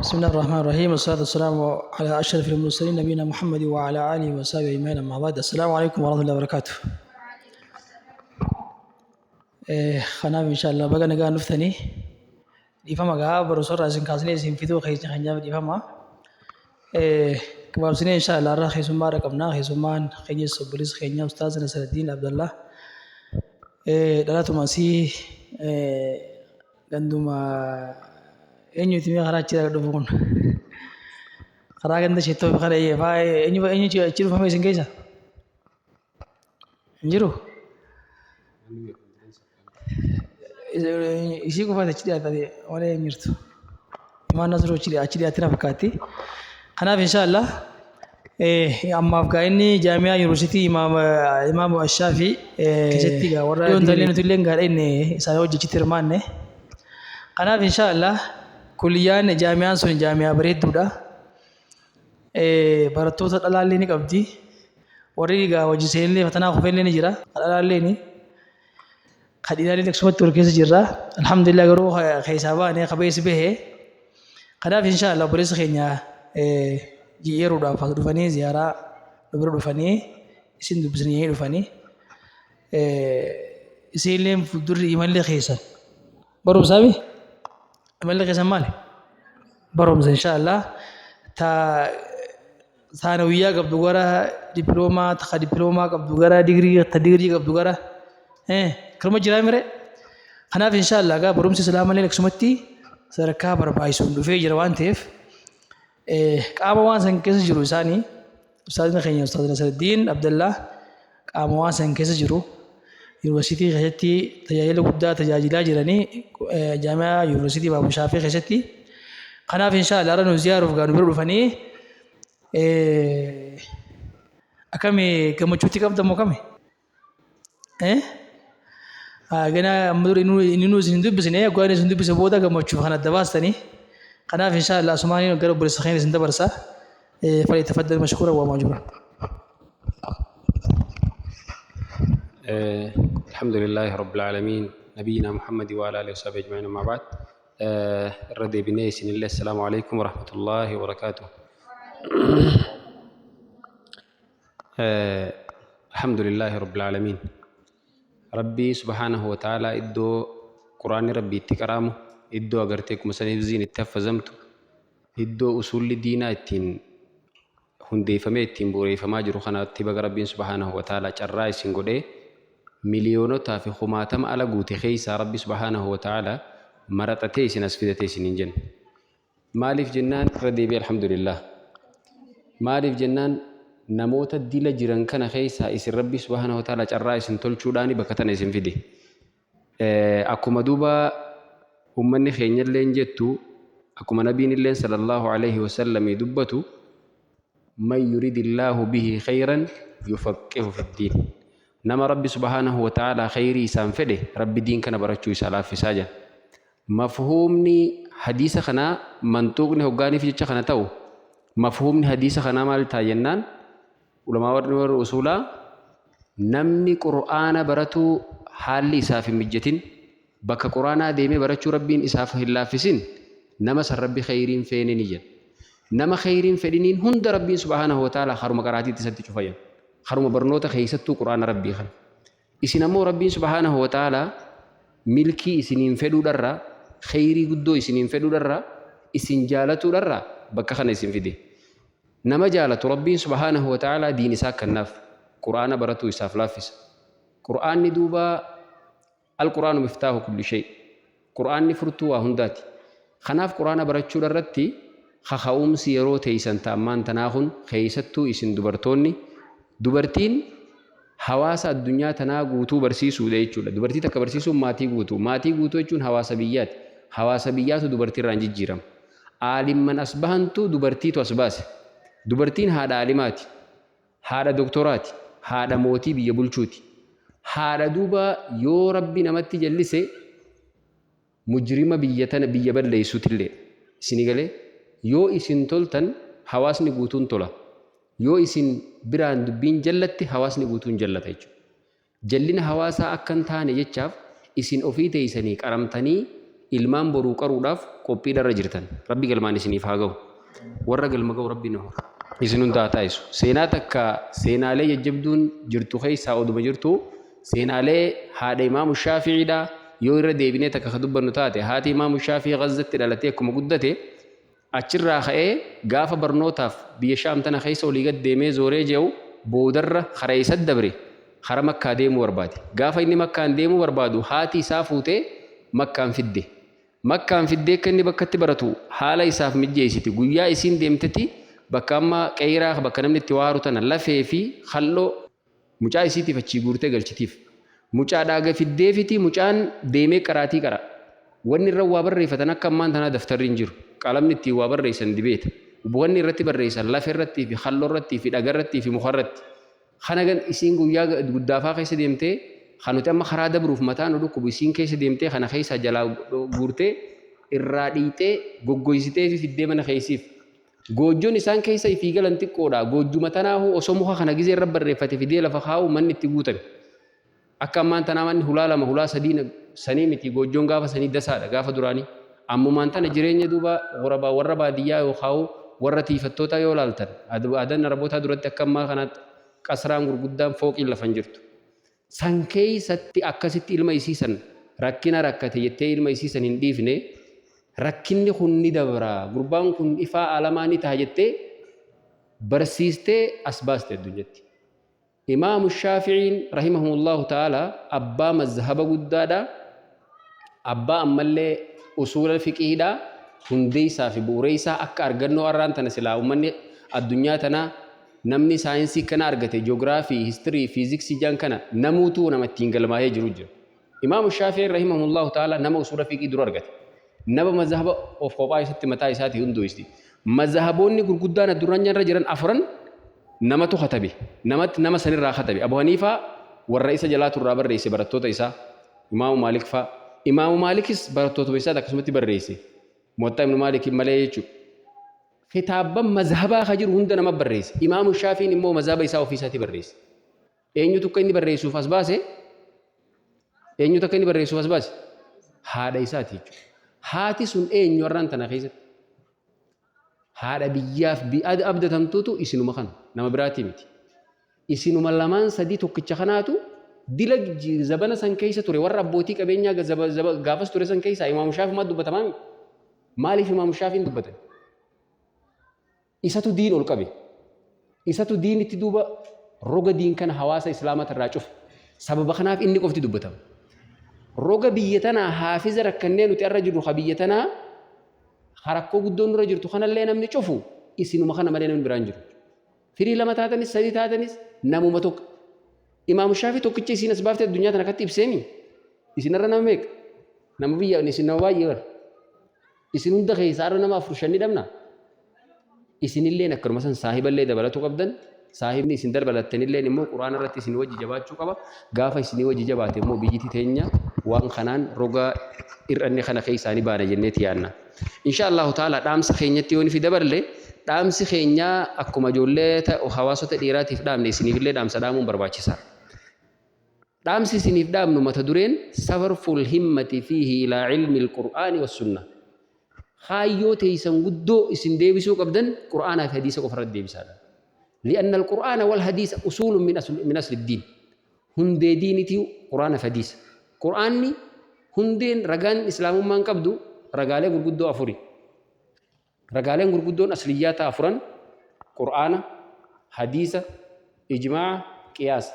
بسم الله الرحمن الرحيم، والصلاة والسلام على أشرف المرسلين نبينا محمد وعلى آله وصحبه أجمعين، أما بعد، السلام عليكم ورحمة الله وبركاته. Kanaaf inshallah baga nagaan dhuftanii. Dhiifama gaa barumsa irraa isin kaasnee isin fiduu keenya keenyaaf dhiifama. Gabaabsinee inshallah irraa keessummaa irra qabna. Keessummaan keenyas obboleessa keenya Ustaaz Nasraddiin Abdallah. Dhalatuma asii ganduma eenyuti mee karaa achi dhufu kun? Karaa ganda sheettoo kana faa eenyu eenyu achi dhufame isin keessa? Hin jiru? Isii qofaati achi dhiyaatanii malee hin jirtu. Imaan Nasruu achi dhiyaatti na fakkaatti. Kanaaf inshaallah ammaaf gaa inni jaamiyaa yuunivarsiitii Imaam Ashaafii keessatti gaa warra dhiyoon talee nuti illee gaa dhayne isaan hojjechitti hirmaanne. Kanaaf inshaallah kuliyyaan jaamiyaan sun jaamiyaa bareedduudha. Barattoota dhalaallee ni qabdi. Warri egaa hojii seenillee fatanaa kufeellee ni jira. Ka dhalaallee ni. Ka dhiiraallee akkasumatti wal keessa jirra. Alhamdulillah garuu keessaa baanee ka bees bahe. Kanaaf inshaallah obboleessa keenya yeroodhaaf as dhufanii ziyaaraa nu bira dhufanii isin dubbisanii dhufanii. Isinillee fuuldurri imalli keessan barumsaami? Imalli keessan maali? Barumsa inshaallah. Ta saanawiyyaa qabdu gara dippiloomaa, ta dippiloomaa qabdu gara digirii, ta digirii qabdu gara kanuma jiraa mire. Kanaaf inshaallah egaa barumsi islaamallee akkasumatti sadarkaa barbaachisuun dhufee jira waan ta'eef qaama waan san keessa jiru isaanii ustaazni keenya Ustaaz Nasraddiin Abdallaa qaama waan san keessa jiru yuunivarsiitii keessatti tajaajila guddaa tajaajilaa jiranii jaami'aa yuunivarsiitii Imaamu Shaafii keessatti. Kanaaf inshaallah har'a nu ziyaaruuf gaa nu bira dhufanii akkami gammachuutti qabda moo kami? Gana amma dura inni nu isin dubbisne yoggaa inni isin dubbise booda gammachuuf kan adda baastanii. Kanaaf inshaallah asumaan gara obboleessa keenya isin dabarsa. فليتفضل مشكورا ومأجورا. الحمد لله رب العالمين، نبينا محمد وعلى آله وصحبه أجمعين، أما بعد، irra deebinee isinillee السلام عليكم ورحمة الله وبركاته. الحمد لله رب العالمين، Rabbii سبحانه وتعالى iddoo quraanni rabbii itti qaraamu, iddoo agartee kuma san hifziin itti haffazamtu, iddoo usulli diinaa ittiin hundeeffamee ittiin bu'uureeffamaa jiru kanatti baga rabbiin سبحانه وتعالى carraa isin godhee miliyoonotaa fi kumaatama ala guute keessaa rabbi سبحانه وتعالى maraxatee isin as fidatee isiniin jenna. Maaliif jennaan irra deebi'ee alhamdulillah. Maaliif jennaan namoota dila jiran kana keessaa isin rabbi سبحانه وتعالى carraa isin tolchuudhaani bakka tana isin fide. Akkuma duuba ummanni keenyalleen jettu, akkuma nabiin illeen صلى الله عليه وسلم dubbatu, من يرد الله به خيرا يفقهه في الدين. Nama rabbi سبحانه وتعالى khayrii isaan fedhe rabbi diin kana barachuu isaa laaffisaa jira. Mafhuumni hadiisa kanaa, mantuuqni hoggaaniif jecha kana ta'u, mafhuumni hadiisa kanaa maal ta'a jennaan, ulamaa warri warri usuulaa namni qur'aana baratuu haalli isaaf hin mijatin, bakka qur'aanaa deemee barachuu rabbiin isaaf hin laaffisin, nama san rabbi khayriin feene ni jedha. Nama khayriin fedhiniin hunda rabbiin سبحانه وتعالى haruma qaraatiitti isatti cufa jedha. Haruma barnoota keessattuu qur'aana rabbii kana. Isin ammoo rabbiin سبحانه وتعالى milkii isiniin fedhuudharraa, khayrii guddoo isiniin fedhuudharraa, isin jaalatuudharraa bakka kana isin fide. Nama jaalatu rabbiin سبحانه وتعالى diin isaa kennaaf qur'aana baratuu isaaf laaffisa. Qur'aanni duuba القرآن مفتاح كل شيء. Qur'aanni furtuu waa hundaati. Kanaaf qur'aana barachuudha irratti kaka'umsi yeroo teeysan ta'ammaan tanaa kun keessattuu isin dubartoonni, dubartiin hawaasa addunyaa tanaa guutuu barsiisuudha jechuudha. Dubartii takka barsiisuun maatii guutuu. Maatii guutuu jechuun hawaasa biyyaati. Hawaasa biyyaatu dubartiirraan jijjiirama. Aalimman as bahantu dubartiitu as baase. Dubartiin haadha aalimaati. Haadha doktoraati. Haadha mootii biyya bulchuuti. Haadha duuba yoo rabbi namatti jallise mujrima biyya tana biyya balleessuutillee. Isinii galee yoo isin toltan hawaasni guutuun tola. Yoo isin biraan dubbiin jallatte hawaasni guutuun jallata jechuudha. Jallina hawaasaa akka hin taane jechaaf isin ofii teessanii qaramtanii Ilmaan boruu qaruudhaaf qophiidharra jirtan. Rabbi galmaan isiniif haa gahu. Warra galma gahu Rabbi isin hunda haa taasisu. Seenaa takka, seenaalee jajjabduun jirtu keessaa oduma jirtu, seenaalee haadha Imaamu Shaafi'iidha yoo irra deebinee takka ka dubbannu taate, haati Imaamu Shaafii Gazzatti dhalatee akkuma guddate, achirraa ka'ee gaafa barnootaaf biyya Shaam tana keessa olii gad deemee zooree je'u, boodarra kara eessatti dabre? Kara Makkaa deemuu barbaade. Gaafa inni Makkaan deemuu barbaadu haati isaa fuutee Makkaan fidde. Makkaan fiddee akka inni bakkatti baratu haala isaaf mijjeessiti. Guyyaa isiin deemteti bakka amma qeeyraa, bakka namni itti waaru tana, lafee fi khalloo mucaa isiitiif achii guurtee galchitiif. Mucaadhaa ga fiddeefiti mucaan deemee qaraatii qara'a. Wanni irra waa barreeffatan akka ammaan tanaa daftarri hin jiru. Qalamni ittiin waa barreessan dibeeta. Wanni irratti barreessan lafa irrattii fi khalloo irrattii fi dhaga irrattii fi muka irratti. Kana gan isiin guyyaa guddaafaa keessa deemtee, kan nuti amma karaa dabruuf mataa nu dhukkubu isiin keessa deemtee kana keessaa jalaa guurtee irraa dhiiyxee goggoysitee fi fiddee mana keessiif. Goojjoon isaan keessa ifii galan xiqqoodha. Goojjuma tanaahuu osoo muka kana gizee irra barreeffate fidee lafa kaa'u manni itti guutame. Akka ammaan tanaa manni hulaa lama, hulaa sadii sanii miti, goojjoon gaafa sanii dasaadha gaafa duraanii. Ammumaan tana jireenya duuba ghurabaa, warra baadiyyaa yookaa'u warra tiiyfattootaa yoo laaltan, aadan Arabootaa duratti akka ammaa kana qasraan gurguddaan fooqiin lafa hin jirtu. San keeysatti akkasitti ilma isii san rakkina rakkate jettee ilma isii san hin dhiifne, rakkinni kun ni dabra, gurbaan kun ifaa aalamaa ni taha jettee barsiistee as baaste addunyatti. Imaamu Shaafi'iin rahimahumullaahu ta'aalaa abbaa mazhaba guddaadha. Abbaa ammallee usuula fiqhiidha. Hundeessaa fi bu'ureessaa akka argannoo arraan tana silaa ummanni addunyaa tanaa namni saayinsii kana argate, ji'oogiraafii, histirii, fiiziksii jaan kana namuutuu nama ittiin galmaahee jiru jira. Imaamu Shaafi'iin rahimahumullaahu ta'aalaa nama usuula fiqhii dura argate. Nama mazhaba of kophaa isatti mataa isaatii hundeessi. Mazhaboonni gurguddaan addunyaa irra jiran afuran namatu katabe. Namatti nama sanirraa katabe. Abu Haniifaa warra isa jalaatu irraa barreesse, barattoota isaa. Imaamu Maalik faa. Imaamu Maalikis barattootuma isaati akkasumatti barreesse. Muwaxxaa Ibnu Maalikiin malee jechuudha. Kitaabban mazhabaa ka jiru hunda nama barreesse. Imaamu Shaafiin immoo mazhaba isaa ofii isaatii barreesse. Eenyutu akka inni barreessuuf as baase? Eenyutu akka inni barreessuuf as baase? Haadha isaati jechuudha. Haati sun eenyu har'aan tana keessatti? Haadha biyyaaf abdatamtuutu isinuma kana, nama biraatii miti. Isinuma lamaan sadii tokkicha kanaatu dila zabana san keessa ture, warra abbootii qabeenyaa gaafas ture san keessaa Imaamu Shaafii maal dubbatamaa? Maaliif Imaamu Shaafiin dubbatan? Isatu diin ol qabe. Isatu diinitti duuba roga diin kana hawaasa Islaamata irraa cufe. Sababa kanaaf inni qofti dubbatama. Roga biyya tanaa haafiza rakkannee nuti arra jirru, ka biyya tanaa ka rakkoo guddoon nurra jirtu kanallee namni cufu isinuma kana malee namni biraan jiru. Firii lama taatanis sadii taatanis namuma tokko. Imaamu Shaafii tokkicha isiin as baaftee addunyaa tana akkatti ibseemi. Isin irra nama meeqa? Nama biyya isin nama baay'ee bara. Isin hunda keessaa irra nama afur shan ni dhabna. Isinilleen akkanuma san saahiballee dabalatu qabdan. Saahibni isin dabalattanilleen immoo Qur'aana irratti isin wajji jabaachuu qaba. Gaafa isinii wajji jabaate immoo biyyiti teenya waan kanaan roga hir'anne kana keessaa ni baana jenneeti yaanna. Insha Allahu ta'ala dhaamsa keenyatti yoo nufi dabarle, dhaamsi keenya akkuma ijoollee hawaasota dhiiraatiif dhaamne isiniifillee dhaamsa dhaamuun barbaachisaadha. Dhaamsi isiniif dhaamnu mata dureen safarful himmati fiihi ilaa ilmi al-Qur'aani was-sunnah. Kaayyoo teeysan guddoo isin deebisuu qabdan Qur'aanaa fi hadiisa qofa irratti deebisaadha. Li'anna al-Qur'aana wal hadiisa usuulun min asli diin. Hundee diinitii Qur'aana fi hadiisa. Qur'aanni hundeen ragaan Islaamummaan qabdu ragaalee gurguddoo afuri. Ragaaleen gurguddoon asliyyaata afuran Qur'aana, Hadiisa, Ijmaa'a, Qiyaasa.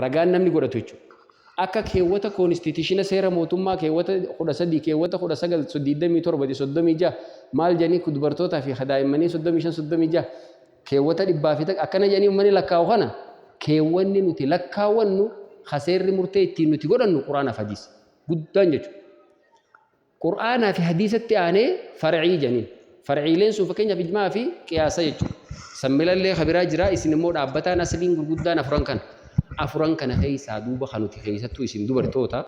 Ragaan namni godhatu jechuudha. Akka keewwata koonistiitishina seera mootummaa keewwata 13, keewwata 19, 27, 36 maal jedhanii dubartootaa fi daa'immanii 35, 36 keewwata dhibbaa fi akkana jedhanii uummanni lakkaa'u kana, keewwanni nuti lakkaawwannu ka seerri murtee ittiin nuti godhannu Qur'aana fi Hadiisa guddaan jechuudha. Qur'aanaa fi hadiisatti aanee far'ii jedhaniin. Far'iileen sun fakkeenyaaf ijmaa fi qiyaasa jechuudha. Sammilallee ka biraa jira, isin immoo dhaabbataan asliin gurguddaan afuran kana. Afuran kana keessaa duuba kan nuti keessattuu isin dubartoota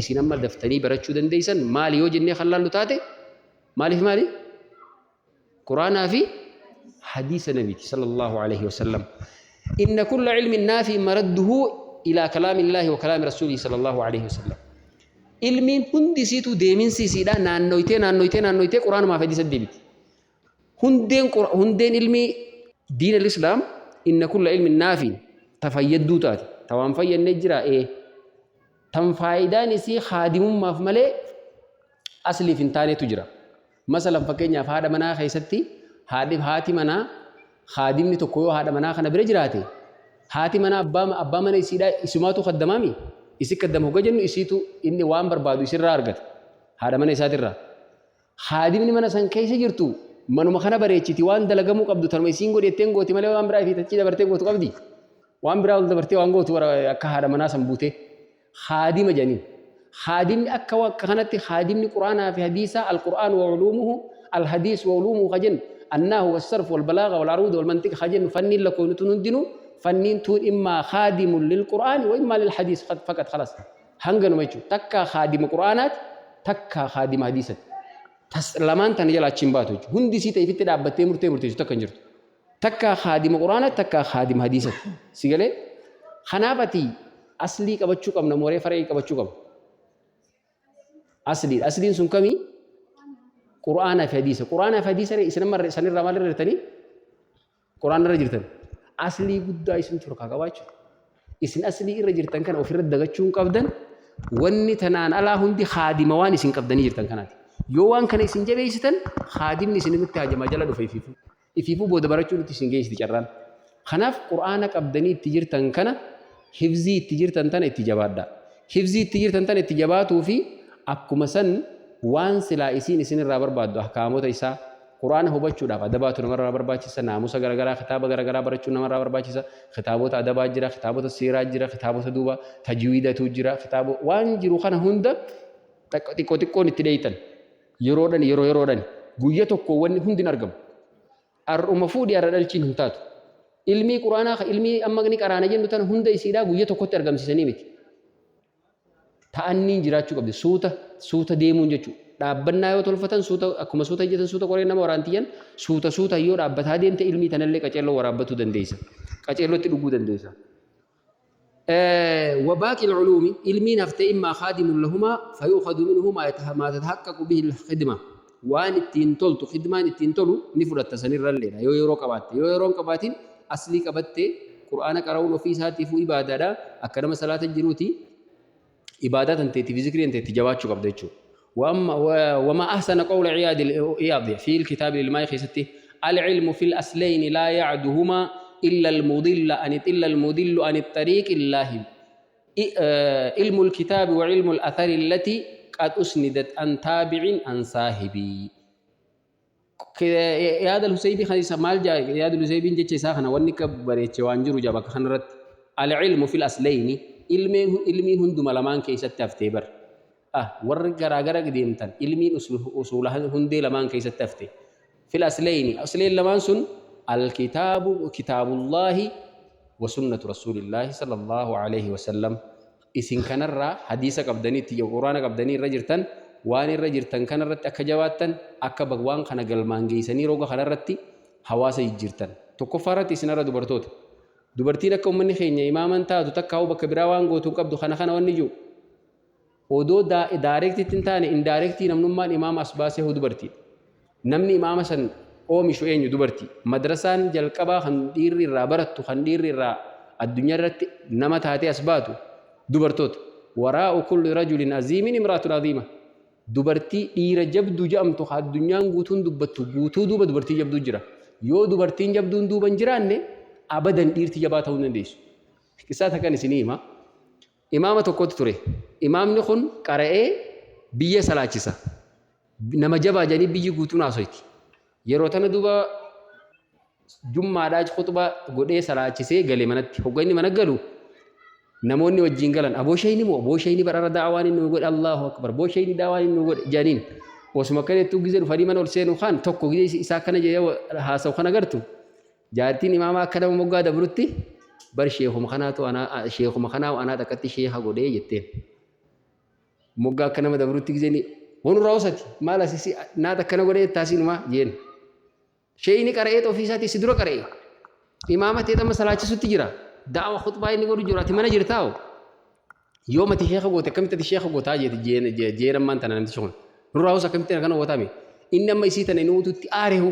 isin amma daftanii barachuu dandeessan maali yoo jennee kan laallu taate, maaliif maali? Qur'aanaa fi hadiisa Nabiiti sallallahu alaihi wasallam. Inna kulla ilmin naafi maradduhu ilaa kalaamillaahi wa kalaami rasuulihi sallallahu alaihi wasallam. Ilmiin hundi isiituu deeminsi isiidhaa naannoytee naannoytee naannoytee Qur'aanumaa fi hadiisatti deebiti. Hundeen hundeen ilmii diin al-islaam inna kulla ilmin naafiin ta fayyadduu taate ta waan fayyannee jira ee tan faayidaan isii khaadimummaaf malee asliif hin taanetu jira. Masalan fakkeenyaaf haadha manaa keessatti haadhi haati manaa khaadimni tokko yoo haadha manaa kana bira jiraate haati manaa abbaa abbaa mana isiidhaa isumaatu kaddamaami isi kaddama hogga jennu isiitu inni waan barbaadu isirraa argata haadha mana isaatirraa. Khaadimni mana san keessa jirtu manuma kana bareechiti waan dalagamuu qabdu tanuma isiin godhi jetteen gooti malee waan biraa ifii tachii dabartee gootu qabdi. Waan biraa ol dabartee waan gootu akka haadha manaa san buutee. Khaadima jedhaniin. Khaadimni akka akka kanatti khaadimni Qur'aanaa fi hadiisaa al-Qur'aan wa uluumuhu al-hadiis wa uluumuhu ka jennu annaahu was-sarf wal-balaaga wal-aruud wal-mantiq ka jennu fanniin lakkoofnu tun hundinuu fanniin tuun immaa khaadimun lil-Qur'aani wa immaa lil-hadiis faqat khalaas. Hanganuma jechuudha. Takkaa khaadima Qur'aanaati takkaa khaadima hadiisati. Tas lamaan tana jala achi hin baatu jechuudha. Hundi isii ta'e ifitti dhaabbattee murtee murteessitu takka hin jirtu. Takkaa khaadima Qur'aanaati takkaa khaadima hadiisati. Si galee? Kanaaf ati aslii qabachuu qabna mooree fara'ii qabachuu qabna. Asliidha. Asliin sun kamii? Qur'aanaa fi hadiisa. Qur'aanaa fi hadiisa isin amma sanirraa maal irra jirtanii? Qur'aana irra jirtan. Aslii guddaa isin turkaa qabaachuu. Isin aslii irra jirtan kana ofirra dagachuu hin qabdan. Wanni tanaan alaa hundi khaadima waan isin qabdanii jirtan kanaati. Yoo waan kana isin jabeessitan khaadimni isin nutti hajamaa jala dhufa ifiifuu. Ifiifuu booda barachuu nutti isin geessiti carraan. Kanaaf Qur'aana qabdanii itti jirtan kana hifzii itti jirtan tana itti jabaadhaa. Hifzii itti jirtan tana itti jabaatuu fi akkuma san waan silaa isiin isinirraa barbaaddu ahkaamota isaa Qur'aana hubachuudhaaf adabaatu namarraa barbaachisa, naamusa garagaraa, kitaaba garagaraa barachuun namarraa barbaachisa, kitaabota adabaa jira, kitaabota siiraa jira, kitaabota duuba tajwiidatu jira, kitaabo waan jiru kana hunda xiqqoo xiqqoon itti dheeytan. Yeroodhan yeroo yeroodhan guyya tokko wanni hundi hin argamu. Ar'uma fuudhi ar'a dhalchiin hin taatu. Ilmii Qur'aanaa ilmii amma ni qaraana jennu tana hunda isiidhaa guyya tokkotti argamsiisanii miti. Ta'anniin jiraachuu qabdi. Suuta suuta deemuun jechuudha. Dhaabbannaa yoo tolfatan suuta akkuma suuta ijjatan suuta qoreen nama waraantiyyan suuta suuta yoo dhaabbataa deemte ilmii tanallee qaceelloo waraabbatuu dandeessa. Qaceellootti dhuguu dandeessa. وباقي العلوم علمين هفته إما خادم لهما فيؤخذ منه ما تتحقق به الخدمة waan ittiin toltu khidmaan ittiin tolu ni fudhatta sanirra illeedha yoo yeroo qabaatte yoo yeroo hin qabaatin aslii qabatte qur'aana qara'uun ofii isaatiifuu ibaadaadha akka nama salaata jiruuti ibaadaa tanteetii fi zikrii tanteetti jabaachuu qabda jechuudha. وما أحسن قول عياض عياض في الكتاب للماء خيستي العلم في الأصلين لا يعدهما إلا المضل عن إلا المضل عن الطريق الله علم الكتاب وعلم الأثر التي قد أسندت عن تابع عن صاحبي Iyaad al-Husaybii kan isa maal jaa Iyaad al-Husaybiin jecha isaa kana wanni akka bareeche waan jiru jaa bakka kanarratti al-ilmu fil aslayni ilmiin ilmiin hunduma lamaan keessatti haftee bar ah warri garaa gara deemtan ilmiin usuula hundee lamaan keessatti hafte fil aslayni asleen lamaan sun al-kitaabu kitaabullaahi wa sunnatu rasuulillaahi sallallahu alaihi wasallam Isin kanarraa hadiisa qabdanii itti qur'aana qabdanii irra jirtan waan irra jirtan kanarratti akka jabaattan akka waan kana galmaan geessanii roga kanarratti hawaasa jijjiirtan. Tokkoffaa irratti isin irra dubartoota. Dubartiin akka ummanni keenya imaaman taatu takkaa'uu bakka biraa waan gootu hin qabdu kana kana wanni jiru. Odoo daareektiitti hin taane indaareektii namnummaan imaama as baasee hoo dubartiidha. Namni imaama san oomishu eenyu? Dubartii. Madrasaan jalqabaa kan dhiirri irraa barattu, kan dhiirri irraa addunyaa irratti nama taatee as baatu dubartoota. Waraa'u kulli rajulin aziimin imra'atun aziima. Dubartii dhiira jabduu jedhamtu kan addunyaan guutuun dubbattu guutuu duuba dubartii jabduu jira. Yoo dubartiin jabduun duuba hin jiraanne abadan dhiirti jabaa ta'uu hin dandeessu. Qissaa takkan isinii hima. Imaama tokkotu ture. Imaamni kun qara'ee biyya salaachisa. Nama jabaa jedhanii biyyi guutuun haasoyti. Yeroo tana duuba jummaadhaa khuxbaa godhee salaachisee gale manatti. Hogga inni mana galu namoonni wajjin galan aboo shayni moo aboo shayni barara daawaan inni nu godhe Allahu akbar aboo shayni daawaan inni nu godhe jedhaniin. Osuma akkana jettuu gizee dhufanii mana ol seenu kaan tokko gizee isaa akkana jedhee haasawu kana gartu jaartiin imaamaa akka nama moggaa dabrutti bar sheekuma kanaatu anaa sheekuma kanaa anaa takkatti sheeka godhee jetteen. Moggaa akka nama dabrutti gizee wanurraa hosati maal asisi naat akkana godhee taasinumaa jeen. Sheeyni qara'ee ofii isaatii si dura qara'e. Imaama ta'e amma salaachisutti jira. Da'awa khutbaa inni godhu jiru ati mana jirtaa'u. Yoom ati sheekha goote akkamitti ati sheekha gootaa jeeti jeen ammaan tana namtichi kun. Nurraa hos akkamitti akkana gootaame. Inni amma isii tana inni ututti aarehu.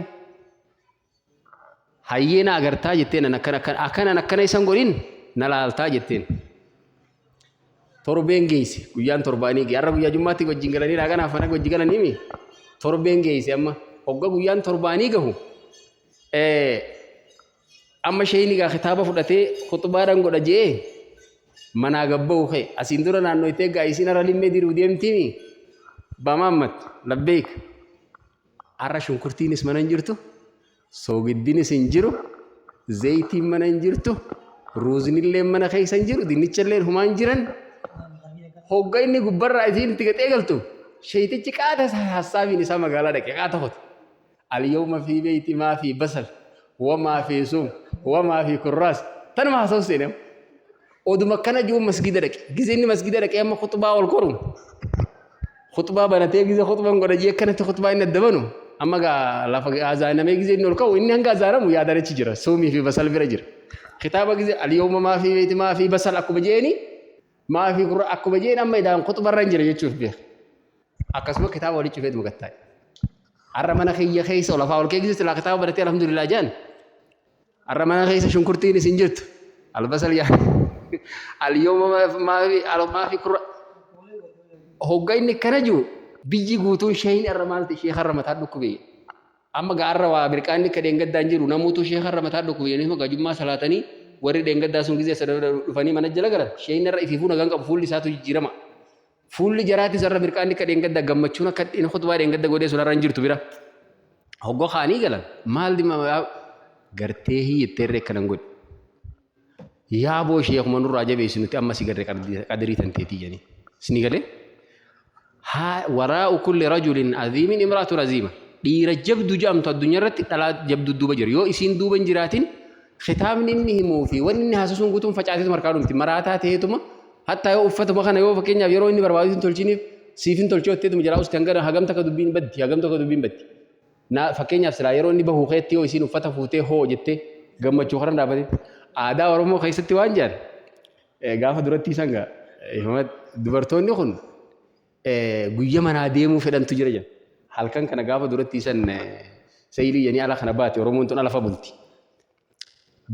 Hayyee na agartaa jetteen an akkana akkana akkanan akkana isan godhin na laaltaa jetteen. Torbeen geesse guyyaan torbaanii ga'e har'a guyyaa jummaatti wajjin galanii laaqanaaf mana wajjin galanii mi torbeen geesse amma hogga guyyaan torbaanii gahu amma sheeyni gaa kitaaba fudhatee khuxbaadhaan godha je'ee manaa gabbahu ka'e asiin dura naannoytee gaa isiin har'a limmee diruu deemtiimi bamaammat labbeek har'a shunkurtiinis mana hin jirtu soogiddinis hin jiru zaytiin mana hin jirtu ruuznillee mana keessa hin jiru dinnichallee humaan jiran hogga inni gubbarraa isiin itti gaxee galtu sheeytichi qaata hassaabiin isaa magaalaa dhaqe qaata hote Al-yawma fii beeyti maa fii basal wa maa fii suum wa maa fii kurraas tanuma haasa'u seene oduma akkana jiru masgida dhaqe gize inni masgida dhaqe amma khuxbaa ol koru khuxbaa banatee gize khuxbaan godha jee akkanatti khuxbaa inni adda banu amma gaa lafa azaanamee gize inni ol ka'u inni hanga azaanamu yaadaan achi jira suumii fi basal bira jira kitaaba gize al-yawma maa fii beeyti maa fii basal akkuma jeeni maa fii kurra akkuma jeen amma idaan khuxbarra hin jira jechuuf beeka Akkasuma kitaaba walitti cufeetuma gad taa'e. Har'a mana kiyya keessa lafaa ol kee silaa kitaaba baratee alhamdulillah jedhan. Har'a mana keessa shunkurtiin isin jirtu. Albasal yaa alyooma maafi kurra. Hogga inni kana jiru biyyi guutuun sheeyni har'a maal ta'e sheekha har'a mataa dhukkube. Amma gaa har'a waa mirqaanni akka dheengaddaan jiru namuutu sheekha har'a mataa dhukkube jedhanii gajummaa salaatanii warri dheengaddaa sun gizee sana dhufanii mana jala galan sheeyni har'a ifiifuu nagaan qabu fuulli isaatu jijjiirama. Fuulli jaraatis har'a mirqaanni akka dheengadda gammachuun akka inni khutbaa dheengadda godhee sun har'a hin jirtu bira. Hoggoo kaanii galan maal dhimma gartee hiyyatteerree akkanan godhe. Yaa boo sheekuma nurraa jabeessi nuti amma si garre qadirii tanteetii jedhanii. Isinii galee? Haa waraa'u kulli rajulin aziimin imra'atun aziima. Dhiira jabdu jedhamtu addunyaa irratti dhalaa jabdu duuba jira. Yoo isiin duuba hin jiraatin Kitaabni inni himuu fi wanni inni haasa'u sun guutuun facaateetuma harkaa dhumti. Maraataa ta'eetuma hattaa yoo uffatuma kana yoo fakkeenyaaf yeroo inni barbaadu hin tolchiniif siif hin tolchuu jetteetuma jalaa usti hanga hagam takka dubbiin baddi hagam takka dubbiin baddi. Na fakkeenyaaf silaa yeroo inni bahu keetti yoo isiin uffata fuutee hoo jettee gammachuu karan dhaabatee aadaa Oromoo keessatti waan jedhan gaafa duratti isaan gaa dubartoonni kun guyya manaa deemuu fedhantu jira jedhan. Halkan kana gaafa duratti isan sayilii jedhanii ala kana baate Oromoon tun ala fa bulti.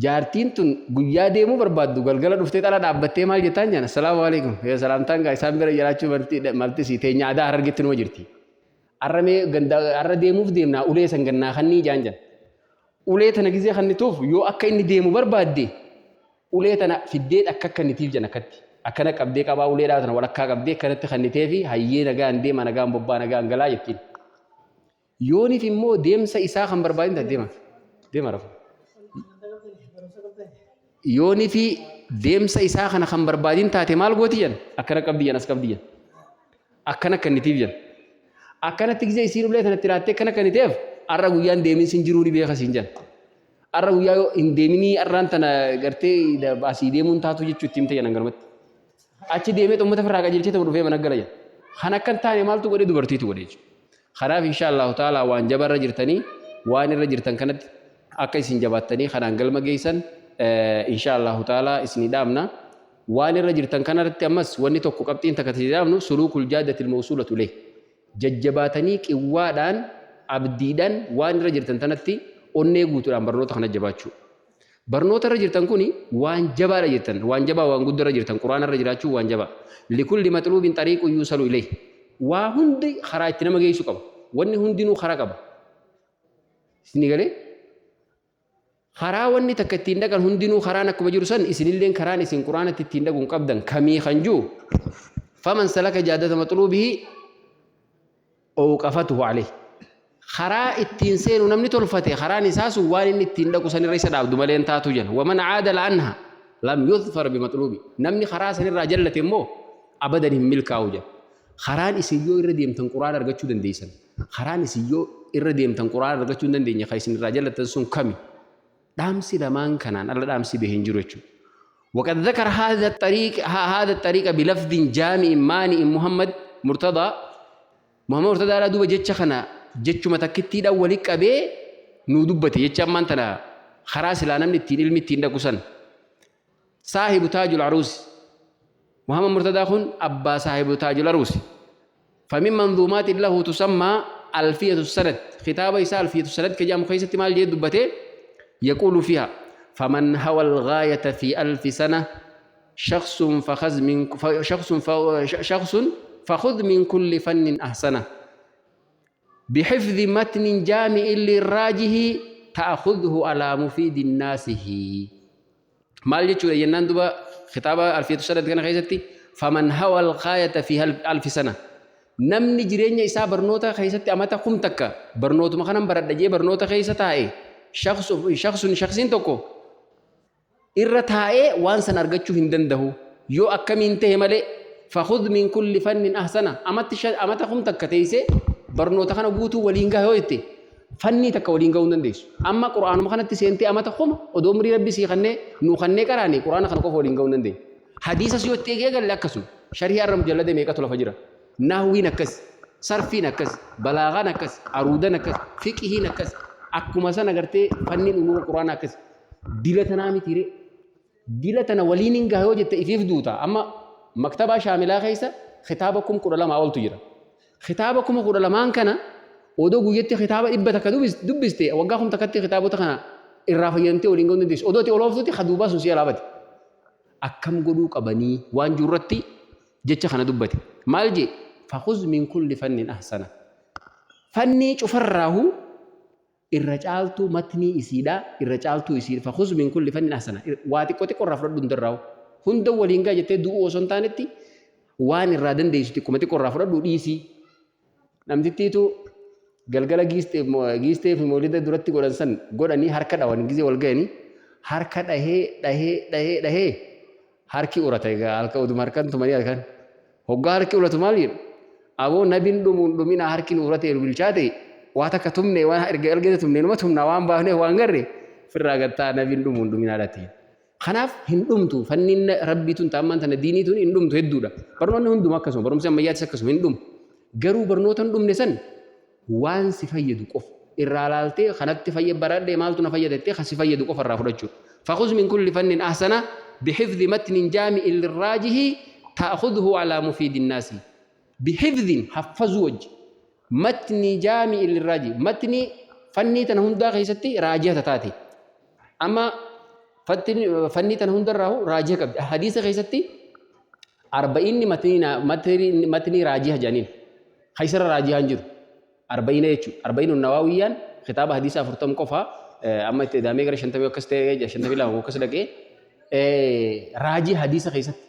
Jaartiin tun guyyaa deemuu barbaaddu galgala dhuftee ala dhaabbattee maal jettaan jedhan assalaamu alaikum. Yoo salaamtaan gaa isaan bira jiraachuu malti malti si teenya aadaa harargetti numa jirti. Arra mee ganda arra deemuuf deemnaa ulee san gannaa kannii jaan jedhan. Ulee tana gizee kannituuf yoo akka inni deemu barbaadde Ulee tana fiddee akka kennitiif jedhan akkatti. Akkana qabdee qabaa uleedhaa tana walakkaa qabdee akkanatti kenniteefi hayyee nagaan deema nagaan bobbaa nagaan galaa jettiin. Yooniif immoo deemsa isaa kan barbaadin taate deema. Deema rafu. Yoonifi deemsa isaa kana kan barbaadin taate maal gooti jedhan akkana qabdi jedhan as qabdi jedhan. Akkana kennitiif jedhan. Akkanatti gisee isiin ulee tanatti laattee akkana kenniteef har'a guyyaan deeminsi hin jiruu ni beeka siin jedhan. Arra guyyaa yoo hin deeminii arraan tana gartee asii deemuun taatu jechuu itti himte jedhan galmatti. Achi deemee uummata firraa qajeelchee ta'u dhufee mana gala jedhan. Kan akka hin taane maaltu godhe dubartiitu godhe jechuudha. Kanaaf insha Allahu ta'ala waan jaba irra jirtanii waan irra jirtan kanatti akka isin jabaattanii kanaan galma geessan insha Allahu ta'ala isinii dhaamna. Waan irra jirtan kanarratti ammas wanni tokko qabxiin takka isinii dhaamnu suluukul jaaddatil mawsuulatu ilayh. Jajjabaatanii qiwwaadhaan, abdiidhaan waan irra jirtan tanatti onnee guutuudhaan barnoota kana jabaachuu. Barnoota irra jirtan kuni waan jabaadha jirtan, waan jabaa waan guddaa irra jirtan, Qur'aana irra jiraachuun waan jabaa. Likulli maxluubin xariiqun yuusalu ilayh. Waa hundi karaa itti nama geessu qaba. Wanni hundinuu karaa qaba. Isinii galee? Karaa wanni takka ittiin dhaqan hundinuu karaan akkuma jiru san isinilleen karaan isin Qur'aanatti ittiin dhaquun qabdan kamii kan jiru faman salaka jaadata maxluubihi owqafatuhu alayh karaa ittiin seenu namni tolfate karaan isaa sun waan inni ittiin dhaqu sanirra isa dhaabdu malee hin taatu jedha waman caadala anha lam yudfar bimaxluubi namni karaa sanirraa jallate immoo abadan hin milkaa'u jedha Karaan isin yoo irra deemtan Qur'aana argachuu dandeessan. Karaan isin yoo irra deemtan Qur'aana argachuu hin dandeenye kan isin irraa jallattan sun kami? Dhaamsi lamaan kanaan ala dhaamsi bahe hin jiru jechuudha. وقد ذكر هذا الطريق هذا الطريق بلفظ جامع مانع محمد مرتضى محمد مرتضى لا دوبا جتش خنا جتش ما تكتي دا ولي قبي نو دبتي جتش أمان تنا خراس لا نمني تين علمي تين دا كسن صاحب تاج العروس Muhammad Murtadaa kun abbaa saahibu Taajul Aruusi. Famin manzuumaatin lahu tusammaa Alfiyatu Sanad. Kitaaba isaa Alfiyatu Sanad ka jedhamu keessatti maal jedhee dubbate? Yaquulu fiiha faman hawa alghaayata fi alfi sana shakhsun fakhaz min shakhsun shakhsun fakhudh min kulli fannin ahsana bihifdhi matnin jaami'in lirraajihi ta'khudhu ala mufidin naasihi. Maal jechuudha jennaan duba kitaaba Alfiyatu Sanad kana keessatti faman hawa alghaayata fi alfi sana namni jireenya isaa barnoota keessatti amata 1000 barnootuma kanan baradha jee barnoota keessa taa'e shakhsun shakhsiin tokko irra taa'ee waan san argachuu hin dandahu yoo akkamiin tahe malee fakhudh min kulli fannin ahsana amatti amata 1000 teessee barnoota kana guutuu waliin gaha yoo jette fannii takka waliin gahuu hin dandeessu. Amma Qur'aanuma kanatti seentee amata kuma odoo umrii Rabbi sii kannee nuu kannee qaraane Qur'aana kana qofa waliin gahuu hin dandeenyu. Hadiisas yoo itti eegalle akkasuma. Sharhii har'a mujallada meeqatu lafa jira. Nahwiin akkas, sarfiin akkas, balaagaan akkas, aruudan akkas, fiqhiin akkas. Akkuma sana gartee fanniin uluma Qur'aanaa akkas. Dila tanaa miti ree. Dila tana waliin hin gaha yoo jette ifiif duuta. Amma maktabaa shaamilaa keessa kitaaba 12,000 oltu jira. Kitaaba 12,000 kana odoo guyyatti kitaaba 100 dubbiste waggaa 1000tti kitaabota kana irraa fayyadamtee waliin gahuu hin dandeessu. Odoo itti olooftutti ka duubaa sun si jalaa bade. Akkam godhuu qabanii waan jiru irratti jecha kana dubbate. Maal jee? Fakhuz min kulli fannin ahsana. Fannii cufarraahu irra caaltuu matnii isiidha irra caaltuu isii fakhuz min kulli fannin ahsana waa xiqqo xiqqo irraa fudhadhu hundarraa hunda waliin gaa jettee du'uu osoo hin taanetti waan irraa dandeessu xiqquma xiqqo irraa fudhadhu dhiisii namtittiitu galgala giistee fi moolida duratti godhan san godhanii harka dhawan gizee wal ga'anii harka dhahee dhahee dhahee dhahee Harki urata egaa halka oduma harkan tumanii halkan. Hoggaa harki uratu maal jedhu? Aboo nabin dhumuun dhuminaa harki nu urate nu bilchaate waa takka tumne waan erga erga tumne numa tumnaa waan baafneef waan garre firraa gattaa nabin dhumuun dhuminaa dhatti. Kanaaf hin dhumtu fanniin rabbii tun taammaan tana diinii tun hin dhumtu hedduudha. Barnoonni hunduma akkasuma barumsi ammayyaatis akkasuma hin dhumu. Garuu barnoota hin dhumne san waan si fayyadu qofa irraa laaltee kanatti fayya baradhee maaltu na fayyada jettee kan si fayyadu qofa irraa fudhachuudha. Fakhuz min kulli fannin ahsana bihifdhi matnin jaami'in lirraajihi ta'khudhu alaa mufiidin naasi. Bihifdhin haffazuu wajji matni jaami'in lirraajihi matni fannii tana hundaa keessatti raajiha tataate. Amma fannii tana hundarraa raajiha qabdi. Hadiisa keessatti arba'iinni matnii raajiha jedhaniin. Ka isarra raajihaan jiru. Arba'iina jechuudha. Arba'iinu Nawaawiyyaan kitaaba hadiisa 40 qofa amma itti edaamee gara 50 akkas ta'ee 52 akkas dhaqee raajii hadiisa keessatti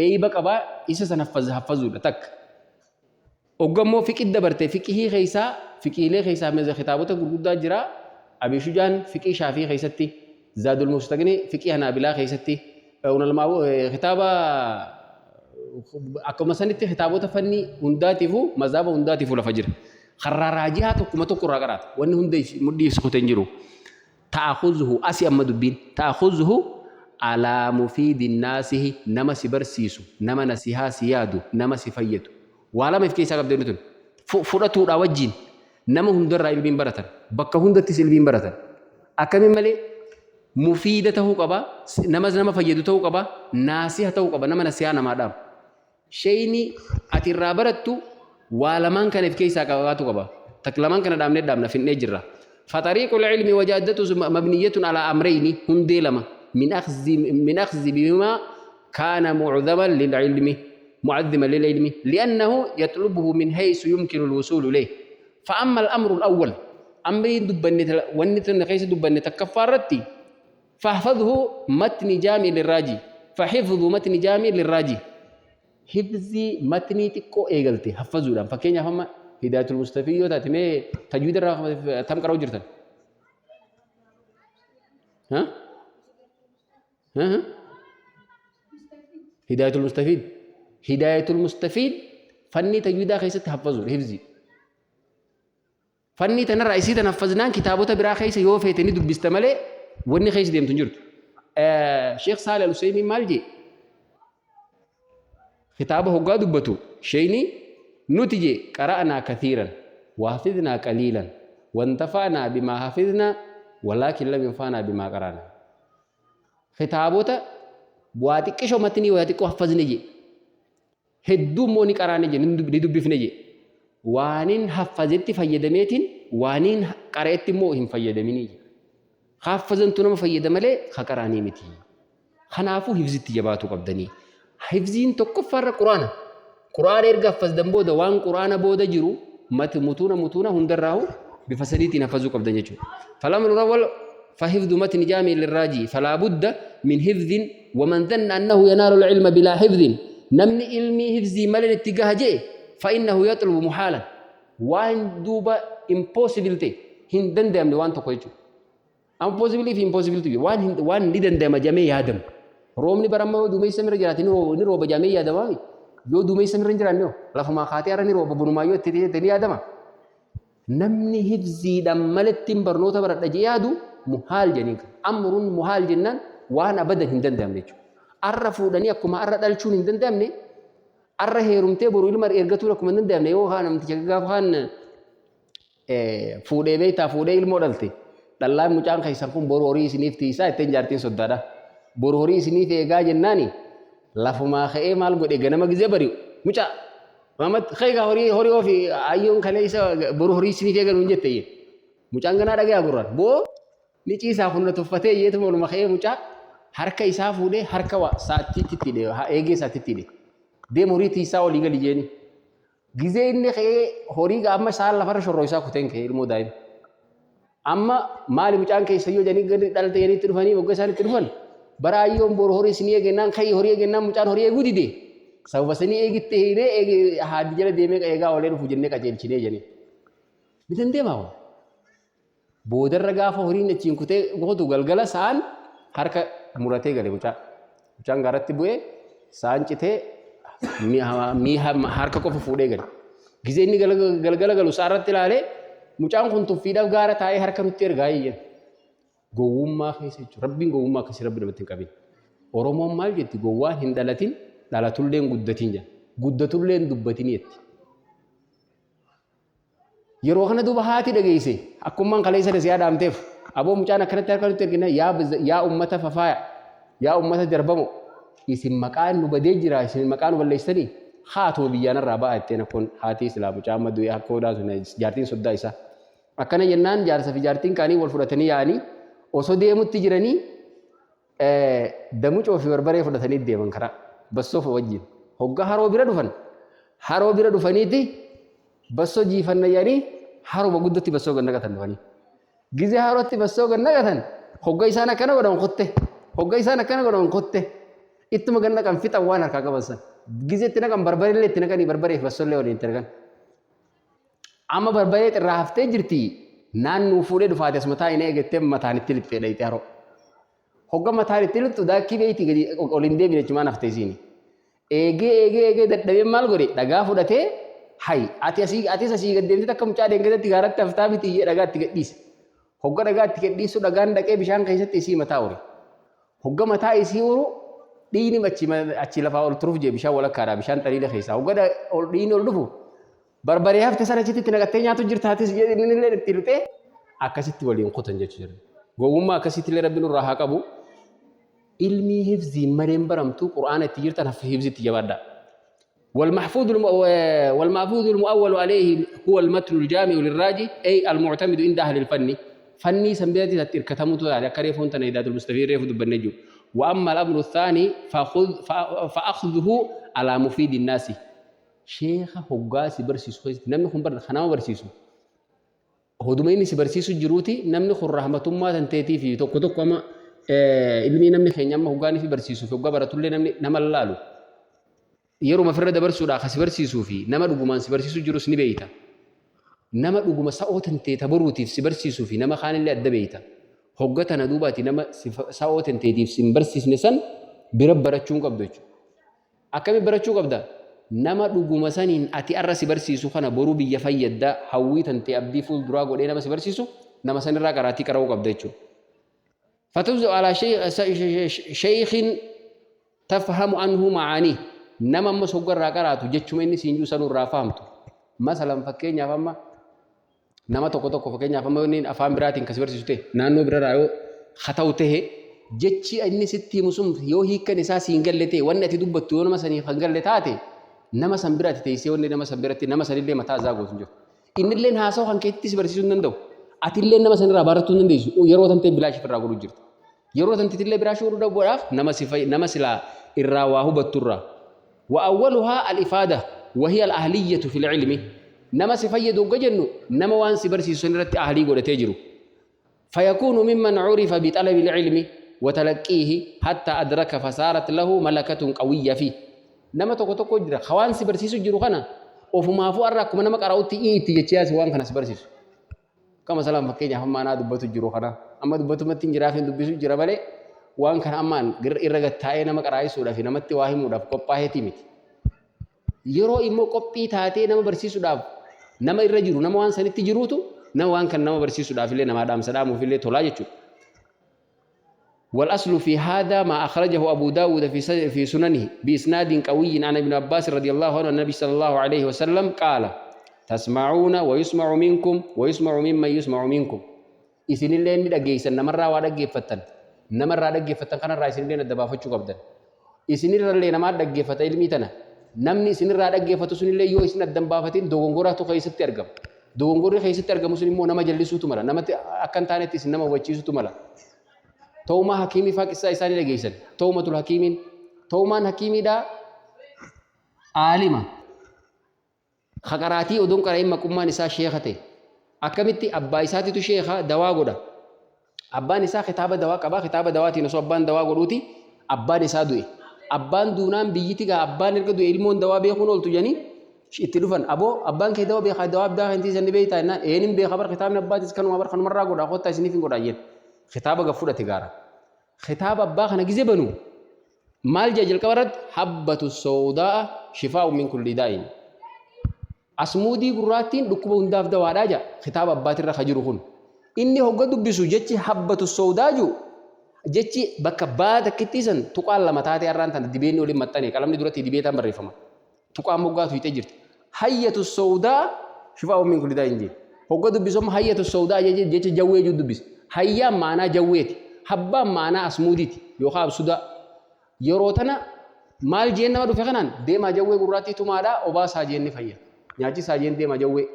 eeyba qabaa isa san haffazuudha takka. Ogga immoo fiqi dabarte fiqihii keessaa fiqiilee keessaa meza kitaabota gurguddaa jira. Abii Shujaan fiqii Shaafii keessatti Zaadul Mustaqni fiqii Hanaabilaa keessatti kitaaba akkuma sanitti kitaabota fanni hundaatiifuu mazhaba hundaatiifuu lafa jira. Karraa raajihaa tokkuma tokko irraa qaraata. Wanni hunda mudhii ibsu kutee hin jiru. Ta'akhuzuhu asi amma dubbiin ta'akhuzuhu alaa mufiidin naasihi nama si barsiisu nama nasihaa si yaadu nama si fayyadu. Waa lama if keessaa qabdi wanni tun. Fudhatuudhaa wajjin nama hundarraa ilmiin baratan. Bakka hundattis ilmiin baratan. Akkamiin malee mufiida tahuu qaba, nama nama fayyadu tahuu qaba, naasiha tahuu qaba, nama nasihaa namaa dhaamu. Sheyni ati irraa barattu waa lamaan kana if keessaa qabaatu qaba. Tak lamaan kana dhaamnee dhaamna finnee jirra. Faxariiqul ilmi wajaaddatu mabniyyatun alaa amreyni hundee lama min akhzi min akhzi bimaa kaana mu'zaman lil ilmi mu'azziman lil ilmi li'annahu yatlubuhu min haysu yumkinu al-wusuulu ilayh. Fa'amma al-amru al-awwal amriin dubbanne wanni tun keessa dubbanne takkaffaa irratti fahfadhu matni jaami lirraaji fahifdhu matni jaami lirraaji hifzii matnii xiqqoo eegalte haffazuudhaan fakkeenyaaf amma hidaayatul mustafii yoo taate mee tajwiida irraa tam qara'u jirtan ha Hidaayatul Mustafiid. Hidaayatul Mustafiid fannii tajwiidaa keessatti haffazuudha hifzii. Fannii tanarraa isii tan haffaznaan kitaabota biraa keessa yoo feete ni dubbista malee wanni keessa deemtu hin jirtu. Sheekh Saalih Al-Usaymiin maal jee? Kitaaba hoggaa dubbatu sheeyni nuti jee qara'naa kathiiran wa hafidhnaa qaliilan wantafa'naa bimaa hafidhnaa walaakin lam yanfa'naa bimaa qara'naa. Kitaabota Waa xiqqishoo matnii waa xiqqoo haffazne jee. Hedduu immoo ni qaraane jee, ni dubbifne jee. Waanin haffazetti fayyadameetiin waaniin qara'etti immoo hin fayyadaminii jee. Haffazantu nama fayyada malee ka qaraanii miti. Kanaafuu hifzitti jabaatuu qabdanii. Hifziin tokkoffaarra Qur'aana. Qur'aana erga haffazdan booda waan Qur'aana booda jiru mat mutuuna mutuuna hundarraahu bifa sadiitiin haffazuu qabdan jechuudha. Falamru rawal fahifdu matni jaami lirraaji falaa budda min hifdin waman dhanna annahu yanaalu ilma bilaa hifdin, namni ilmii hifzii malee itti gaha je'e, fa innahu yaxlubu muhaalan, waan duuba impossible ta'e, hin danda'amne waan tokko jechuudha. Impossible fi impossible tu waan hin waan ni danda'ama jedhamee yaadamu. Roobni bara amma yoo duumessa mira jiraate ni rooba jedhamee yaadama mi? Yoo duumessa mira hin jiraanne hoo lafumaa kaatee har'a ni rooba bonumaa yoo itti ta'e ni yaadama. Namni hifziidhaan maletti barnoota baradha jedhee yaadu muhaal jedhaniin kan. Amrun muhaal jennaan waan abadan hin danda'amne jechuudha. Arra fuudhanii akkuma arra dhalchuun hin danda'amne, arra heerumtee boru ilma ergatuun akkuma hin danda'amne, yoo kaan namticha gaafa kaan fuudhee beektaa fuudhee ilmoo dhalte. Dhallaan mucaan keessan kun boru horii isiniif tiisaa ittiin jaartiin soddaadha. Boru horii isiniif eegaa jennaani lafumaa ka'ee maal godhe, ganama gizee bari'u mucaa Maamad ka'ee horii horii ofii ayyoon kalee isa boru horii isiniif eegan hin jette. Mucaan ganaa dhagaya gurraan boo ni ciisaa kun na tuffatee yeetuma oluma ka'ee mucaa harka isaa fuudhee harka saattiitti itti hidhe, eegee saattiitti hidhe, deem horii tiisaa olii gadi jeeni. Gizee inni ka'ee horii amma isaan lafarra shorroo isaa kuteen ka'ee ilmoo daa'ima. Amma maali mucaan keessa yoo jedhanii gadi dhalte jedhanii itti dhufanii, waggaa isaan itti dhufan bara ayyoon boru horii isinii eegennaan ka'ii horii eegennaan mucaan horii eeguu dide. Sababa sanii eegitti hiinee eegi haaddi jala deemee eegaa oolee dhufu jennee qajeelchinee jedhanii. Ni dandeemaa kun. Boodarra gaafa horiin achiin kutee gootu galgala sa'aan harka muratee gale mucaa. Mucaan gaaratti bu'ee sa'aan citee mi'a harka qofa fuudhee gale. Gizee inni galgala galu sa'aarratti ilaalee mucaan kun tuffiidhaaf gaara taa'ee harka nutti ergaa iyyan. Gowwummaa keessa jechuudha. Rabbiin gowwummaa akkasii rabbi namatti hin qabin. Oromoon maal jetti? Gowwaan hin dhalatin, dhalatullee hin guddatin jedha. Guddatullee hin dubbatin jetti. Yeroo kana duuba haati dhageesse akkummaan kaleessa na siyaa dhaamteef, aboo mucaan akkanatti harka nutti ergina, yaa yaa ummata fafaaya, yaa ummata darbamo, isin maqaan nu badee jira, isin maqaa nu balleessitanii haatuma biyyaanarraa ba'a jetteen. Akkoon haati silaa mucaa amma du'e akkoodhaa sun jaartiin soddaa isaa akkana jennaan, jaarsa fi jaartiin kaanii wal fudhatanii yaa'anii osoo deemutti jiranii damucoo fi barbaree fudhatanii deeman karaa bassoo fa wajjin. Hoggaa haroo bira dhufan, haroo bira dhufaniiti bassoo jiifanna jedhanii haruma guddatti bassoo gad naqatan dhufanii. Gizee harootti bassoo gad naqatan, hogga isaan akkana godhan kutte, hogga isaan akkana godhan kutte, ittuma gad naqan fixan waan harkaa qaban san. Gizee itti naqan barbareellee itti naqanii, barbaree fi bassoollee waliin itti naqan. Amma barbaree irraa haftee jirti, naannoo fuudhee dhufaate asuma taa'ee eegattee mataan itti lixxee dhayxee haroo. Hogga mataan itti lixxu daakkii beeyti gadi ol hin deebine achumaan hafte isiini. Eegee eegee eegee dadhabee maal godhe, dhagaa fudhatee, hay ati asii atis asii gad deemtee takka mucaa deengadatti gaaratti haftaa miti iyyee dhagaa itti gadhiise. Hogga dhagaa itti gadhiisu dhagaan dhaqee bishaan keessatti isii mataa ure. Hogga mataa isii uru dhiigni achi achi lafaa ol turuuf jee bishaan walakkaadha bishaan xaliila keessaa. Hogga ol dhiigni ol dhufu barbaree hafte sana achitti itti naqattee nyaatu jirta atis jedhe, inni illee itti lixee akkasitti waliin kutan jechuudha. Gowwummaa akkasitti illee rabbi nurraa haa qabu. Ilmii hifziin maleen baramtu, Qur'aana itti jirtan hifzitti jabaadhaa. والمحفوظ المؤول عليه هو المتن الجامع للراجي، أي المعتمد عند أهل الفن، فني سنبيتي تركتمت على كريفون تنيدات المستفيد ريف دبنجو. وأما الأمر الثاني فخذ فأخذه على مفيد الناس، sheekha hoggaa si barsiisu keessatti namni kun bar kanama barsiisu hoduma inni si barsiisu jiruuti, namni kun rahmatummaa tanteetii fi tokko tokko amma ilmii namni keenya amma hoggaa inni fi barsiisuu fi hoggaa baratullee namni nama laalu yeruma ofirra dabarsuudhaa ka si barsiisuu fi nama dhugumaan si barsiisu jirus ni beeyta. Nama dhuguma sa'oo tantee taboruutiif si barsiisuu fi nama kaanillee adda beeyta. Hogga tana duubaati nama sa'oo tanteetiif si hin barsiisne san bira barachuu hin qabdu jechuudha. Akkami barachuu qabda? Nama dhuguma saniin ati arra si barsiisu kana boruu biyya fayyadda, hawwii tantee abdii fuul duraa godhee nama si barsiisu, nama sanirraa qaraatii qara'uu qabda jechuudha. Fatubzu alaa sheekhin tafhamu anhu macaanii, nama ammas hogga irraa qaraatu jechuma inni siin jiru sanuu irraa fahamtu. Masalan fakkeenyaaf amma nama tokko tokko, fakkeenyaaf amma inni afaan biraatiin kasi barsiisu ta'e, naannoo birarraa yoo haa ta'u ta'e, Jechi inni sitti himu sun yoo hiikkan isaa siin galle ta'e, wanni ati dubbattu yoo nama saniif kan galle taate, nama san bira ati teessee wanni nama san biratti nama sanillee mataa isaa gootu hin jiru. Innilleen haasawa kan keetti si barsiisuu hin danda'u. Atillee nama sanirraa baratuu hin dandeessu. Yeroo tan ta'e bilaash ofirraa godhuu jirta. Yeroo tan tillee bilaash godhuu dhabuudhaaf nama si nama silaa irraa waa hubatturraa. Wa awwaluhaa al-ifaada wa hiya al-ahliyyatu fil ilmi. Nama si fayyadu hogga jennu nama waan si barsiisu san irratti ahlii godhatee jiru. Fayakuunu mimman curifa bixalabil ilmi wa talaqqiihi hatta adraka fasaarat lahu malakatun qawiyya fi. Nama tokko tokko jira ka waan si barsiisu jiru kana ofumaafuu arra akkuma nama qara'utti ii itti jechee asi waan kana si barsiisu. Akka masalaan fakkeenyaaf amma anaa dubbatu jiru kana amma dubbatumatti hin jiraaf hin dubbisu jira malee waan kana ammaan irra gattaa'ee nama qaraa'isuudhaaf namatti waa himuudhaaf qophaa'eetii miti. Yeroo immoo qophii taatee nama barsiisuudhaaf nama irra jiru, nama waan sanitti jiruutu nama waan kan nama barsiisuudhaaf illee namaa dhaamsa dhaamuuf illee tolaa jechuudha. والأصل في هذا ما أخرجه أبو داود في سننه بإسناد قوي عن ابن عباس رضي الله عنه النبي صلى الله عليه وسلم قال تسمعون ويسمع منكم ويسمع ممن يسمع منكم. Isinillee ni dhageessan, namarraa waa dhaggeeffattan, namarraa dhaggeeffattan kanarraa isinillee adda baafachuu qabdan. Isinirrallee namaa dhaggeeffata ilmii tana. Namni isinirraa dhaggeeffatu sunillee yoo isin addan baafatin dogongoratu keessatti argama. Dogongorri keessatti argamu sun immoo nama jallisuutu mala, namatti akka hin taanetti isin nama hubachiisutu mala. Toomaa hakiimii faa qissaa isaanii dhageessan. Toomatul hakiimiin, toomaan hakiimiidhaa aalima ka qaraatii odoon qara'in maqummaan isaa sheeka ta'e. Akkamitti? Abbaa isaatitu sheeka dawaa godha. Abbaan isaa kitaaba dawaa qaba. Kitaaba dawaatiin osoo abbaan dawaa godhuuti abbaan isaa du'e. Abbaan duunaan biyyiti gaa abbaan erga du'e ilmoon dawaa beekuun ooltu jedhanii itti dhufan. Aboo, abbaan kee dawaa beekaa, dawaa abbaa kan tiisan ni beektaa jennaan, een hin beeka bar, kitaabni abbaatis kanuma bar, kanumarraa godha, kottaa isiniif hin godhaa jeen. Kitaaba gad fudhate gaara. Kitaaba abbaa kana gize banu maal jedha? Jalqaba irratti habbatu sawdaa'a shifaa'u min kulli daa'in. Asmuudii gurraattiin dhukkuba hundaaf dawaadhaa jedha kitaaba abbaatirra ka jiru kun. Inni hogga dubbisu jechi habbatu sawdaa jiru, jechi bakka baa takkittii san tuqaan lama taatee har'aan tana dibeenni waliin maxxane, qalamni duratti dibeetaan barreeffama. Tuqaan moggaa tuyxee jirti. Hayyatu sawdaa shifaa'u min kulli daa'in jee. Hogga dubbisu amma hayyatu sawdaa jecha jawwee jiru dubbise. Hayyaan ma'anaa jawweeti. Habbaan ma'anaa asmuudiiti yookaan absudaa. Yeroo tana maal jeen nama dhufe kanaan? Deemaa jawwee gurraattii tumaadhaa obaasaa jeen, ni fayya. Nyaachisaa jeen, deemaa jawwee.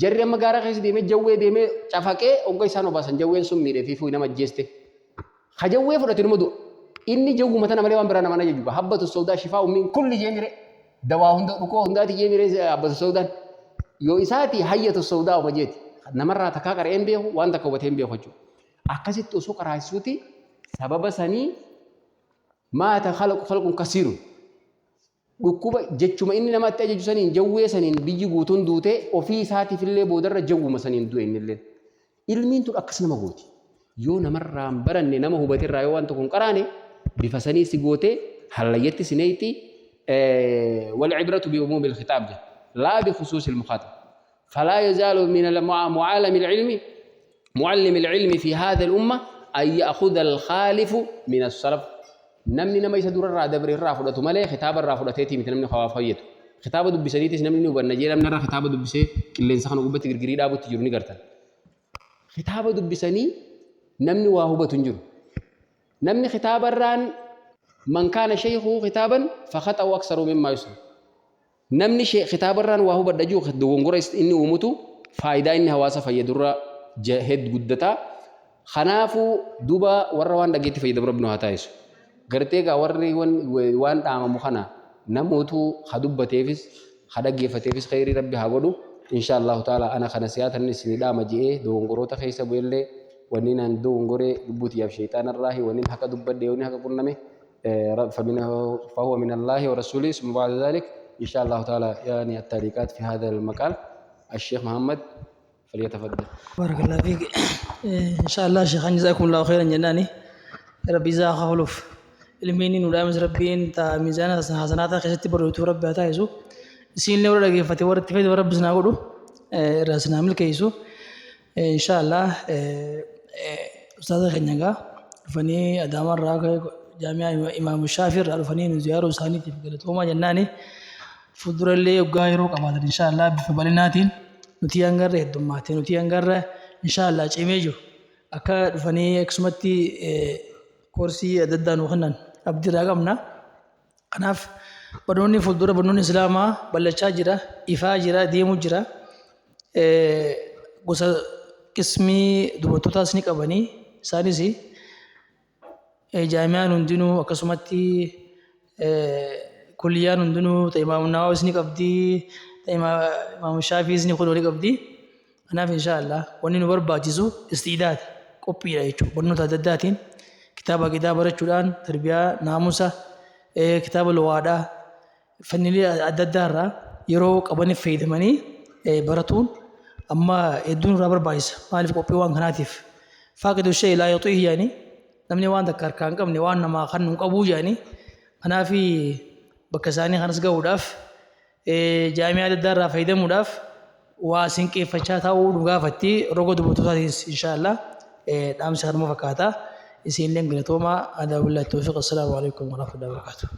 Jarri amma gaara keessa deemee jawwee deemee cafaqee hogga isaan obaasan jawween sun miidhee fi fuuyi nama ajjeeste. Ka jawwee fudhate numa du'a. Inni jawwuma tana malee waan biraa nama ajaju. Habbatu sawdaa shifaa'u min kulli jee mire. Dawaa hunda dhukoo hundaati jee mire habbatu sawdaan. Yoo isaati hayyatu sawdaa uma jeeti. Namarraa takkaa qara'ee hin beeku, waan takka hubatee hin beeku jechuudha. Akkasitti osoo qaraasisuuti sababa sanii maata khalaqu khalqun kasiirun. Dhukkuba jechuma inni namatti ajaju saniin, jawwee saniin biyyi guutuun duutee, ofii isaatiif illee boodarra jawwuma saniin du'e innilleen. Ilmiin tun akkas nama gooti. Yoo namarraa hin baranne, nama hubaterraa yoo waan tokko hin qaraane, bifa sanii si gootee hallayyatti si neeyxi. Wal-ibratu bi umuumil khitaab jedha. Laa bi khusuusil mukhaatab. Falaa yazaalu min mu'aalamil ilmi mu'allimil ilmi fi haadha al-umma an ya'khudha al-khaalifu min as-salaf. Namni nama isa durarraa dabre irraa fudhatu malee kitaaba irraa fudhateetii miti namni hawaa fayyadu. Kitaaba dubbisaniitis namni ni hubanna jee, namni irra kitaaba dubbisee qilleensa kana gubbatti girgirii dhaabutti jiru ni gartan. Kitaaba dubbisanii namni waa hubatu hin jiru. Namni kitaaba irraan man kaana sheekhuhu kitaaban fakhaxa'u aksaru mimmaa yuslim. Namni kitaaba irraan waa hubadha jiru dogongora inni uumutu faayidaa inni hawaasa fayyadurra head guddataa. Kanaafuu duuba warra waan dhageetti fayyadamu Rabbi nu haa taasisu. Gartee egaa warri waan dhaamamu kana namootu ha dubbateefis ha dhaggeeffateefis kheyrii Rabbi haa godhu. Insha Allahu ta'ala ana kana siyaatan isinii dhaama je'ee dogongoroota keessa bu'ellee wanni naan dogongoree lubbuu tiyyaaf sheyxaanarraahi, wanni haqa dubbadhe wanni haqa qunname فهو من الله ورسوله. ثم بعد ذلك إن شاء الله تعالى يعني التعليقات في هذا المقال، الشيخ محمد فليتفضل. بارك الله فيك. إن شاء الله شيخان، جزاكم الله خيرا jennaani. Rabbi isaa kaffaluuf ilmiin nu dhaamis, Rabbiin ta miizaana hasanaataa keessatti barreessitu Rabbi haa taasisu. Isiinillee warra dhageeffate warra itti fayyadamu Rabbi isin haa godhu, irraa isin haa milkeessu. إن شاء الله ustaaza keenya egaa dhufanii Adaamaarraa jaami'aa Imaamu Shaafii irraa dhufanii nu ziyaaruu isaaniitiif galatoomaa jennaani. Fuuldurallee waggaa yeroo qabaatan إن شاء الله bifa bal'inaatiin nuti hangarra heddummaate, nuti hangarra إن شاء الله cimee jiru akka dhufanii akkasumatti. koorsii adda addaa nuu kennan abdii irraa qabna. Kanaaf barnoonni fuuldura barnoonni Islaamaa bal'achaa jira, ifaa jira, deemuu jira. Gosa qismii dubartootaas ni qabanii isaanis jaamiyaan hundinuu akkasumatti kulliyaan hundinuu ta Imaam Nawawiis ni qabdi, ta Imaam Shaafiis ni kunoo ni qabdi. Kanaaf inshaa Allah wanni nu barbaachisu istiidaada qophiidha jechuudha. Barnoota adda addaatiin kitaaba aqiidaa barachuudhaan tarbiyaa naamusa kitaaba lugaadhaa fanniilee adda addaa irraa yeroo qabaniif fayyadamanii baratuun amma hedduu nurraa barbaachisa. Maaliif qophii waan kanaatiif. Faaqidu shay'i laa yuxiihi jedhanii namni waan takka harkaa hin qabne waan namaa kan hin qabuu jedhanii kanaaf bakka isaanii kanas gahuudhaaf jaami'aa adda addaa irraa fayyadamuudhaaf waa sinqeeffachaa taa'uu nu gaafatti roga dubartootaatiinis inshaallah dhaamsi kanuma fakkaata. Isinillee galatoomaa. Adaa billahi tawfiiq. Assalaamu alaikum warahmatullahi wabarakatuh.